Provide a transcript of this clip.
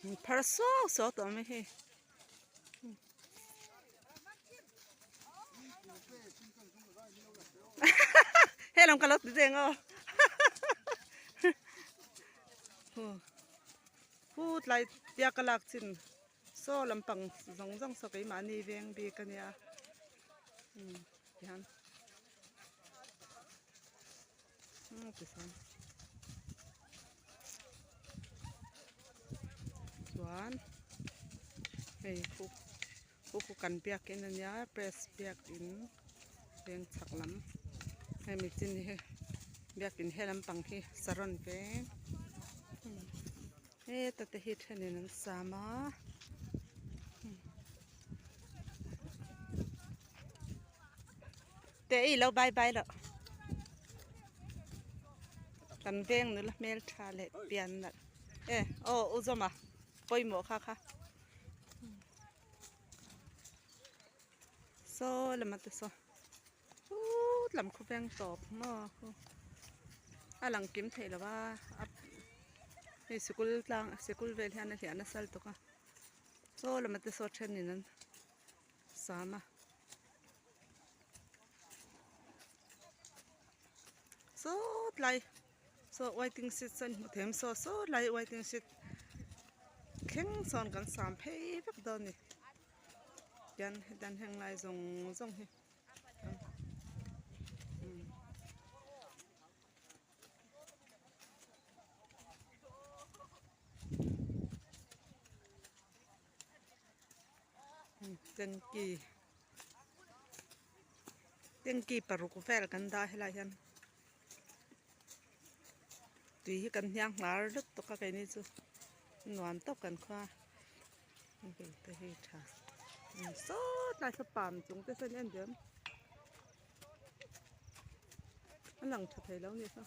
Phar suau suau tawh mai hei. He lam ka lo ti zeng aw. Hu tlai tia ka lak chin saw lampang zawng zawng saw keimahni veng bik a nia tihian. Chuan hei khu khu khu kan biakin a nia press biakin veng chhak lam hemi chin hi biakin he lampang hi saron veng heta te hi thenin an sam a. Te i lo bai bai loh. Kan veng nula hmel tha leh pian nalh e aw u zawma pawimawh kha kha saw lama te saw ut lam khaw veng tawp maw khu a lang kim thei lo va a hei sikul tlang sikul vel hian a hliah nasa lutuk a saw lama te saw thenin an sam a. Sawt lai saw waiting shed saw an hmuh theih awm saw sawt lai waiting shed thleng sawn kan sam phei vek dawn a ni tian hetiang heng lai zawng zawng hi. Tanki tanki paruk vel kan dah helai hian tui hi kan hniang hnar lutuk tawk a keini chu nuam tawp kan khua hei te hi tha sawt lai saw pam chung te sawn en diam a lang tha thei lo a nih saw.